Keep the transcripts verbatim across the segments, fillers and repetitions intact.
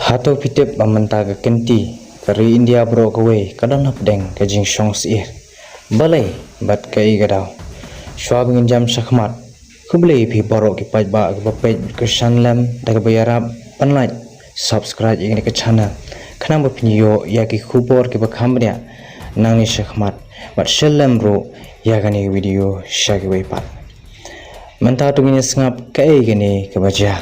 Hato phi tip ba mynta ka kynti ka ri India baroh kawei ka don hapdeng ka jingshong syier? Balei bad kaei ka daw? Shuwa ba ngin jam shakhmat, khublei ïa phi baroh ki paidbah kiba peit bad kyrshan lem da kaba ïarap ban like, subscribe ïa kane ka channel, khnang ba phin ïoh ïa ki khubor kiba kham bniah nangne shakhmat, bad share lem ruh ïa kane ka video sha kiwei pat. Mynta to ngin ïa sngap kaei kane kaba jia.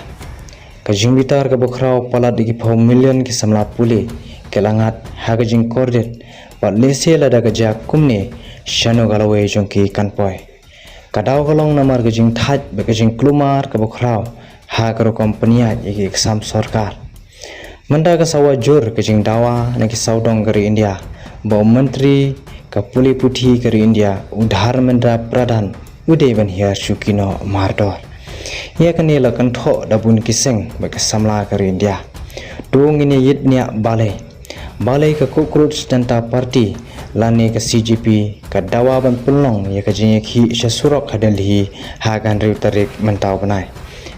Ka jingbitar kaba khraw palat da ki phew million ki samla pule ki la ngat ha ka jingkordit, bad lehse lada ka jia kumne, shano ka lawei jong ki kan poi. Ka daw ka long namar ka jingthait bad ka jingkulmar kaba khraw ha ka rukom pynïaid ïa ki exam sorkar. Mynta ka sawa jur ka jingdawa na ki sawdong ka ri India ba u Myntri ka pule puthi ka ri India, u Dharmendra Pradhan, u dei ban hiar shuki noh mardor. Ïa kane la kynthoh da bun ki seng bad ki samla ka ri India. To ngin ïa ïit bniah balei. Balei ka Cockroach Janta Party lane ka C J P ka dawa ban pynlong ïa ka jingïakhih sha surok ha Delhi ha ka hynriew tarik mynta u bnai?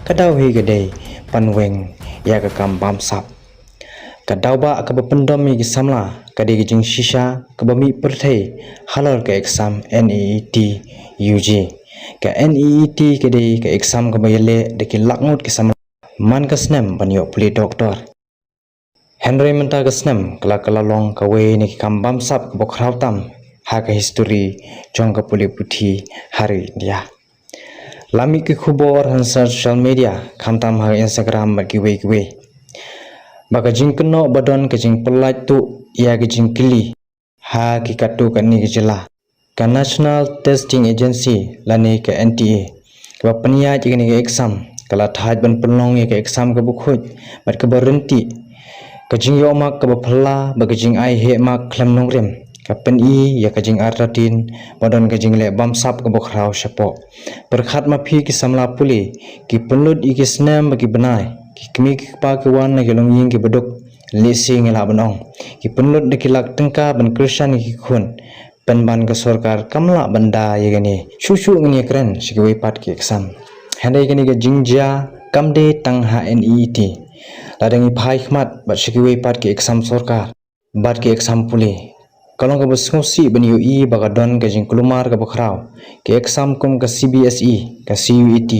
Ka daw hi ka dei ban weng ïa ka kam bamsap. Ka daw ba kaba pyndom ïa ki samla ka dei ka jingshisha kaba mih pyrthei halor ka exam N E E T U G. Ka N E E T ka dei ka exam kaba ïaleh da ki lak ngut ki samla man ka snem ban ïoh pule doktor. Hynrei mynta ka snem ka la ka la long kawei na ki kam bamsap kaba khraw tam ha ka history jong ka pule puthi ha ri India. La mih ki khubor ha social media, khamtam ha Instagram bad kiwei kiwei, ba ka jingkynnoh ba don ka jingpyllait tuh ïa ka jingkylli ha ki katto katne ki jylla. Ka National Testing Agency lane ka N T A kaba pynïaid ïa kane ka exam ka la thait ban pynlong ïa ka exam kaba khuid bad kaba ryntih. Ka jingïoh mark kaba phylla bad ka jingai heh mark khlem nongrim ka pyni ïa ka jingartatien ba don ka jingleh bamsap kaba khraw shapoh. Pyrkhat ma phi ki samla pule, ki pynlut ïa ki snem bad ki bnai, ki kmie ki kpa ki wan na ki longïing kiba duk, lehse ngi lah ban ong ki pynlut da ki lak tyngka ban kyrshan ïa ki khun. Pynban ka sorkar kam lah ban da ïa kane. Shuh shuh ngin ïa kren sha kiwei pat ki exam. Hynrei kane ka jingjia kam dei tang ha N E E T. Lada ngi phai khmat bad sha kiwei pat ki exam sorkar bad ki exam pule, ka long kaba sngewsih ban ïohi ba ka don ka jingkulmar kaba khraw. Ki exam kum ka C B S E, ka C U E T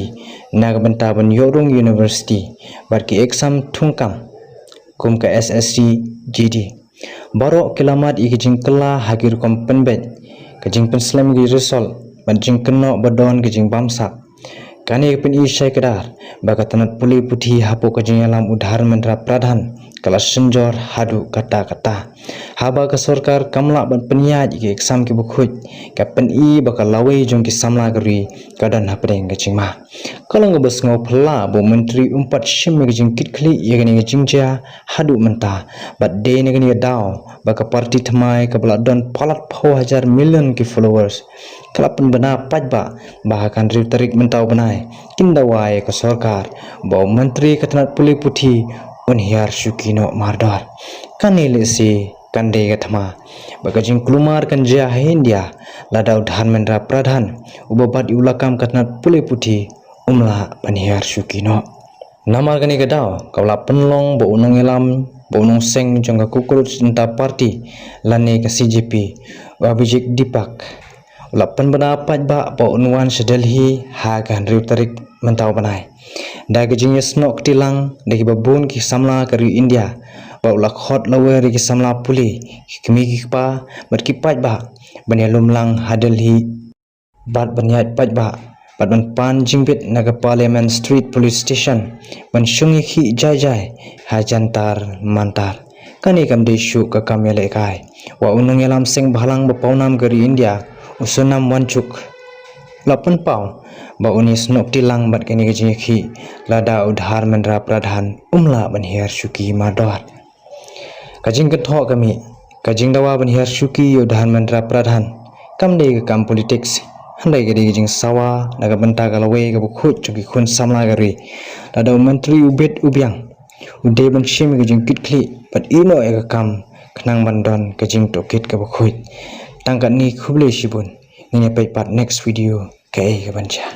na ka bynta ban ïoh rung university, bad ki exam thungkam kum ka S S C G D. Baroh ki la mad ïa ki jingkylla ha ki rukom pynbeit, ka jingpynslem ïa ki result bad jingkynnoh ba don ka jingbamsap. Kane ka pyni shai kdar ba ka tnat pule puthi hapoh ka jingïalam u Dharmendra Pradhan ka la synjor haduh katta katta. Haba ka sorkar kam lah ban pynïaid ïa ki exam kiba khuid, ka pyni ba ka lawei jong ki samla ka ri ka don hapdeng ka jingma. Ka long kaba sngewphylla ba u Myntri um pat shim ïa ka jingkitkhlieh ïa kane ka jingjia haduh mynta, bad dei na kane ka daw ba ka party thymmai kaba la don palat phew hajar million ki followers ka la pynbna paidbah ba ha ka hynriew tarik mynta u bnai kin dawa ïa ka sorkar ba u Myntri ka tnat pule puthi un hiar shuki noh mardor. Kane lehse kan dei ka thma ba ka jingkulmar kan jia ha India lada u Dharmendra Pradhan, uba bat ïa u lakam ka tnat pule puthi, um lah ban hiar shuki noh. Namar kane ka daw ka la pynlong ba u nongïalam, ba u nongseng jong ka Cockroach Janta Party lane ka C J P, u Abhijit Deepak, u la pynbna paidbah ba un wan sha Delhi ha ka hynriew tarik mynta u bnai. Da ka jingïasnoh kti lang da kiba bun ki samla ka ri India, ba u la khot lawer ïa ki samla pule, ki kmie ki kpa bad ki paidbah ban ïalum lang ha Delhi bad ban ïaid paidbah bad ban pan jingbit na ka Parliament Street Police Station ban shong ïakhih jai jai ha Jantar Mantar. Kane kam dei shuh ka kam ïalehkai. Wat u nongïalam seng bhalang ba pawnam ka ri India, u Sonam Wangchuk, u la pynpaw ba un ïasnoh kti lang bad kane ka jingïakhih lada u Dharmendra Pradhan um lah ban hiar shuki mardor. Ka jingkynthoh ka mih, ka jingdawa ban hiar shuki ïa u Dharmendra Pradhan kam dei ka kam politics, hynrei ka dei ka jingsawa na ka bynta ka lawei kaba khuid jong ki khun samla ka ri. Lada u Myntri u bit u biang, u dei ban shim ïa ka jingkitkhlieh bad ïehnoh ïa ka kam khnang ban don ka jingtohkit kaba khuid. Tang katne, khublei shibun. Ngin ïa peit pat next video kaei kaban jia.